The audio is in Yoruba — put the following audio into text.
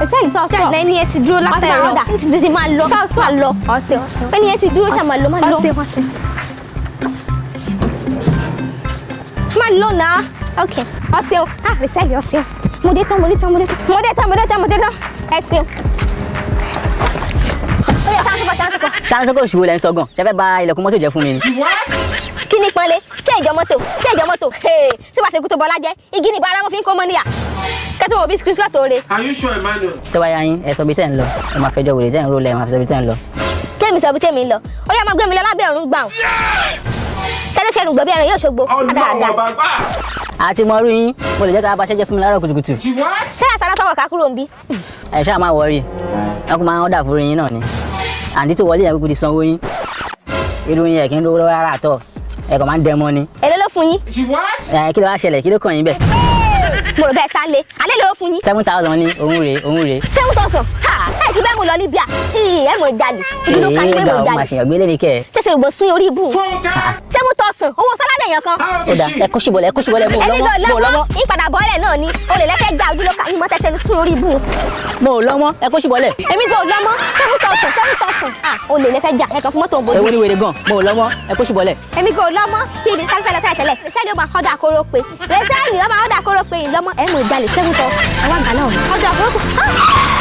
Ẹsẹ̀ yìí sọ sọ. Ẹni ẹ ti dúró látẹ̀rọ. Ọ̀dà. Ní ti tètè máa lọ. Máa lọ. Ọ̀sẹ̀. Ẹni ẹ ti dúró ṣáà máa lọ máa lọ. Ọ̀sẹ̀ ọ̀sẹ̀. Máa lọ náà. Ok. Ọ̀sẹ̀ o. Ah, ẹsẹ̀ yìí ọ̀sẹ̀ o. Mo dé tán, mo dé tán, mo dé tán. Mo dé tán, mo dé tán, mo dé tán. Ẹ ṣeun. Ó yẹ sáńsì kọ, sáńsì kọ. Sáńsókò òṣùwò lẹ́ ń sọ gan, ṣe fẹ́ ba ilẹ̀kùn mọ́tò jẹ́ fún mi ni? Kí ni pọ́nlé? Ṣé ìjọ mọ́tò? Ṣé ìjọ mọ́tò? Hey, ṣé wàá ṣe kú tó bọ́lá jẹ́? Igi ni ìbára wọn fi ń kó mọ́ níyà. Kẹ́tù wò bí screenshot tó re. Are you sure, Emmanuel? Tó bá yá yín, ẹ sọ bí tẹ́ ń lọ, ẹ máa fẹjọ́ wèrè tẹ́ ń rólẹ̀, ẹ máa sọ bí tẹ́ ń lọ. Kémi sọ bí tèmi ń lọ. Ó yá máa gbé mi lọ lábẹ́ ọ̀run gbà. Kẹ́tù ṣe rùgbọ́ bí ẹran yóò ṣogbo. Ọlọ́run ọba gbà. Àti mọ rú yín, mo lè jẹ́ ká bá ṣẹ́jẹ́ fún mi láàárọ̀ kùtùkùtù. What? Ṣé àṣà sọ̀rọ̀ ká kúrò ń bí? Ẹ ṣáà máa wọrí, wọn kò máa ń ọ̀dà fún yín náà ni. Àǹtí tó wọlé yẹn kúkú ti sanwó yín. Irú yín ẹ̀ kí ń lówó lọ́wọ́ rárá àtọ̀, ẹ kàn máa ń dẹmọ ni. Èló ló fún yín? What? Ẹ kí ló wá ṣẹlẹ̀, kí ló kàn yín bẹ́ẹ̀? Mo rò bẹ́ẹ̀ sálé. Alẹ́ ló fún yín. 7,000 ni òun rèé, òun rèé. 7,000. Ha! Ẹ ti bẹ́ẹ̀ mo lọ Libya. Ì, ẹ mọ̀ jalè. Ibi ló ka yín pé Èé, mo ó máa jalè. ṣèyàn gbélé ní kẹ́ ẹ̀. Tẹ̀sẹ̀ rògbò sún orí ibù. Funke! 7,000. Owó sálárì èèyàn kan. How Ó is dà, she? ẹ kó ṣìbọlẹ̀, ẹ kó ṣìbọlẹ̀, mo ò Ẹni lọ́mọ́, lọ mo ò lọ́mọ́, lọ́mọ́. Ìpadà bọ́ọ̀lẹ̀ náà ni. Olè lẹ́fẹ̀ẹ́ gba ojú ló ka yín mọ́ tẹ̀sẹ̀ sún orí ibù. mo ò lọ́mọ́, ẹ kó ṣìbọlẹ̀. Èmi gan ò lọ́mọ́. 7,000, 7,000. Ah! Olè lẹ́fẹ̀ẹ́ jà. Ẹ kàn fún mọ́tò òbòjú. Èwo ni wèrè gan, mo ò lọ́mọ́, ẹ kó ṣìbọlẹ̀. Èmi kò lọ́mọ́. Kí ni sáfẹ́ lọ tẹ́lẹ̀ tẹ́lẹ̀? Rẹ̀sẹ́lì ó máa kọ́dà kóró pé. Rẹ̀sẹ́lì ó máa kọ́dà kóró pé ìlọ́mọ́. Ẹ mọ̀ ìjalè 7,000. Àwọn àgbà náà. Kọ́dà kóró pé. Ah!